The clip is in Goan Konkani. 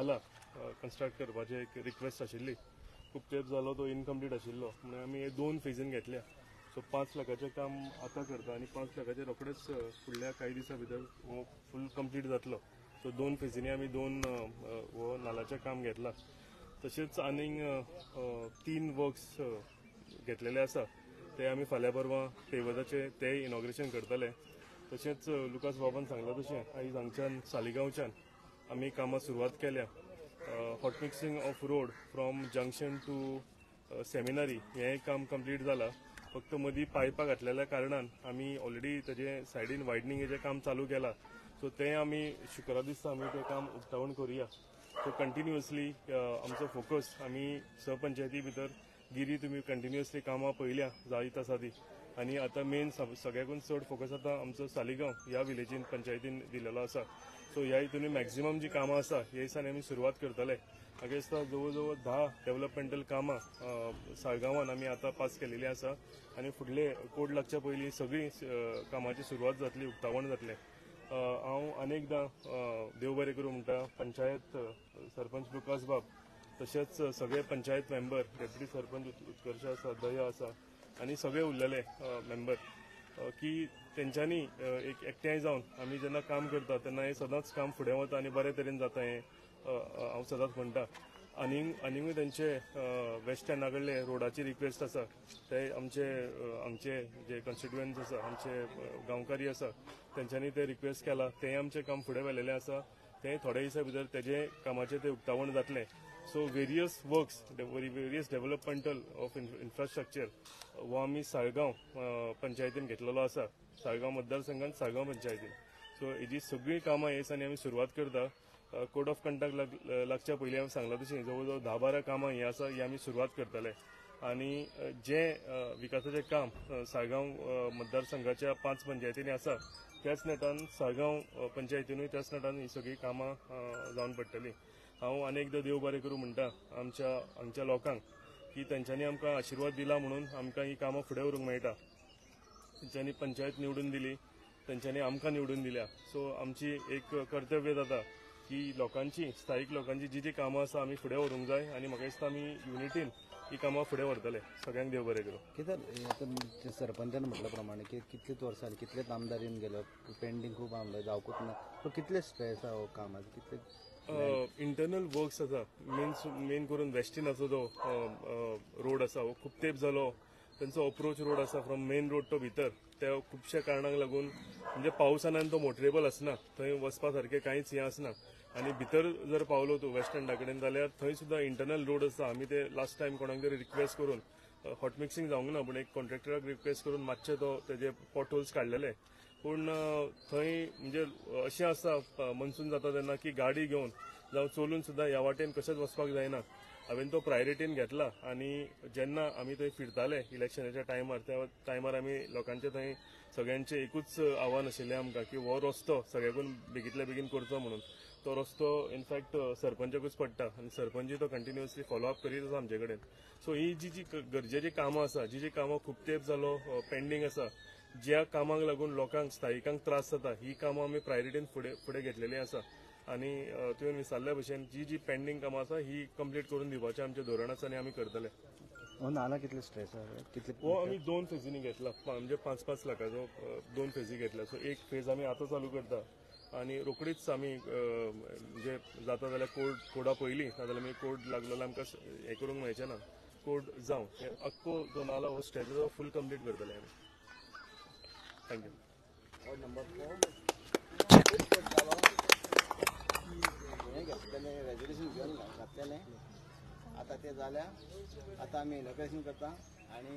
नाला कंस्ट्रक्ट करपाचें एक रिक्वेस्ट आशिल्ली. खूब तेंप जालो तो इनकम्प्लीट आशिल्लो म्हणून आमी हे 2 फेजीन घेतल्या. सो 5 लाखाचें काम आतां करता आनी 5 लाखाचें रोखडेच फुडल्या कांय दिसां भितर हो फूल कंप्लीट जातलो. सो 2 फेजींनी आमी 2 हो नालाचें काम घेतलां. तशेंच आनीक 3 वर्क्स घेतलेले आसा ते आमी फाल्यां परवां पेवर्साचे ते इनॉग्रेशन करतले. तशेंच लुकास बाबान सांगलां तशें आयज हांगच्यान सालिगांवच्यान आमी कामां सुरवात केल्या. Hot mixing of road from junction to seminary हें काम कंप्लीट जालां. फक्त मदीं पायपां घातलेल्या कारणान आमी ऑलरेडी तेजे सायडीन वायडनिंगेचें काम चालू केलां. सो तें आमी शुक्रार दिसा आमी तें काम उक्तावण करुया. सो कंटिन्युअसली आमचो फोकस आमी स पंचायती भितर गिरी तुमी कंटिन्युअसली कामां पळयल्या जायत आसा ती आनी आतां मेन सगळ्याकून चड फोकस आतां आमचो सालिगांव ह्या विलेजीन पंचायतीन दिलेलो आसा. सो ह्या हितून मॅक्झिमम जी कामां आसा ह्या दिसांनी आमी सुरवात करतले. म्हाका दिसता जवळ जवळ 10 डेव्हलपमेंटल कामां साळगांवान आमी आतां पास केलेली आसा आनी फुडले कोड लागच्या पयलीं सगळीं कामाची सुरवात जातली, उक्तावण जातलें. हांव अनेकदां देव बरें करूं म्हणटा पंचायत सरपंच लुकास बाब तशेंच सगळे पंचायत मेंबर, डेप्युटी सरपंच उत्कर्ष आसा, दया आसा आनी सगळे उरलेले मेंबर की तेंच्यांनी एक एकठांय जावन आमी जेन्ना काम करता तेन्ना हें सदांच काम फुडें वता आनी बरे तरेन जाता हें हांव सदांच म्हणटा. आनीकूय तेंचे वेस्ट स्टँडा कडले रोडाची रिक्वेस्ट आसा ते आमचे हांगचे जे कॉन्स्टिट्युएंट्स आसा, आमचे गांवकारी आसा तेंच्यांनी ते रिक्वेस्ट केला, तें आमचें काम फुडें व्हेलेलें आसा. तें थोड्या दिसां भितर तेजें कामाचें तें उक्तावण जातलें. So various works, various developmental of infrastructure हो आमी साळगांव पंचायतीन घेतलेलो आसा, साळगांव मतदारसंघात साळगांव पंचायतीन. सो हेजी सगळीं कामां ह्या दिसांनी आमी सुरवात करता. कोड ऑफ कंडक्ट लागच्या पयलीं हांवें सांगलां तशें जवळ जवळ 10-12 कामां हीं आसा ही आमी सुरवात करतले. आनी जें विकासाचें काम साळगांव मतदारसंघाच्या 5 पंचायतींनी आसा त्याच नेटान साळगांव पंचायतीनूय त्याच नेटान ही सगळीं कामां जावन पडटलीं. हांव अनेकदां देव बरें करूं म्हणटा आमच्या हांगच्या लोकांक की तेंच्यांनी आमकां आशिर्वाद दिला म्हणून आमकां ही कामां फुडें व्हरूंक मेळटा. तेंच्यांनी पंचायत निवडून दिली, तेंच्यांनी आमकां निवडून दिल्या. सो आमची एक कर्तव्य जाता की लोकांची, स्थायीक लोकांची जी जी कामां आसा आमी फुडें व्हरूंक जाय आनी म्हाका दिसता आमी युनिटीन ही कामां फुडें व्हरतले. सगळ्यांक देव बरें करूं. कितें सरपंचान म्हटल्या प्रमाणे की कितलेच वर्सां कितलेच आमदार येवन गेलो, पेंडींग खूब आमदार जावकूच ना, सो कितले स्ट्रेस आहा हो कामाचो? कितले इंटरनल वर्क्स आसा, मेन करून वेस्टिनाचो जो रोड आसा हो खूब तेंप जालो तेंचो अप्रोच रोड आसा फ्रॉम मेन रोड तो भितर त्या खुबश्या कारणांक लागून म्हणजे पावसान तो मोटरेबल आसना, थंय वचपा सारकें कांयच हें आसना आनी भितर जर पावलो तूं वेस्ट स्टँडा कडेन जाल्यार थंय सुद्दां इंटरनल रोड आसा. आमी ते लास्ट टायम कोणाक तरी रिक्वेस्ट करून हॉट मिक्सिंग जावंक ना पूण एक कॉन्ट्रॅक्टराक रिक्वेस्ट करून मातशे तो तेजे पोटहोल्स काडलेले. पूण थंय म्हणजे अशें आसा मनसून जाता तेन्ना की गाडी घेवन जावं चलून सुद्दां ह्या वाटेन कशेंच वचपाक जायना. हांवें तो प्रायोरिटीन घेतला आनी जेन्ना आमी थंय फिरताले इलेक्शनाच्या टायमार त्या टायमार आमी लोकांचे थंय सगळ्यांचें एकूच आव्हान आशिल्लें आमकां की हो रस्तो सगळ्याकून बेगींतल्या बेगीन करचो म्हणून. तो रस्तो इनफॅक्ट सरपंचाकूच पडटा आनी सरपंचूय तो कंटिन्युअसली फॉलोअप करीत आसा आमचे कडेन. सो ही जी जी गरजेची कामां आसा, जी जी कामां खूब तेंप जालो पेंडींग आसा, ज्या कामांक लागून लोकांक स्थायिकांक त्रास जाता ही कामां आमी प्रायोरिटीन फुडें फुडें घेतलेलीं आसा. आनी तुवें विचारल्या भशेन जी जी पेंडींग कामां आसा ही कंप्लीट करून दिवपाचें आमचें धोरण आसा आनी आमी करतले. हो नाला कितले स्ट्रेस आहा? कितले हो आमी 2 फेजींनी घेतला, म्हणजे 5-5 लाखाचो 2 फेजी घेतला. सो एक फेज आमी आतां चालू करता आनी रोखडीच आमी म्हणजे जाता जाल्यार कोडा पयलीं नाजाल्यार मागीर कोड लागलो जाल्यार आमकां हें करूंक मेळचें ना, कोड जावं हे आख्खो जो नाला हो स्ट्रेच आसा फूल कंप्लीट करतले आमी. Thank you. Number 4 हें घेतलेलें रेजोल्युशन घेवन घातलेलें, आतां तें जाल्या, आतां आमी इनॉग्रेशन करता आनी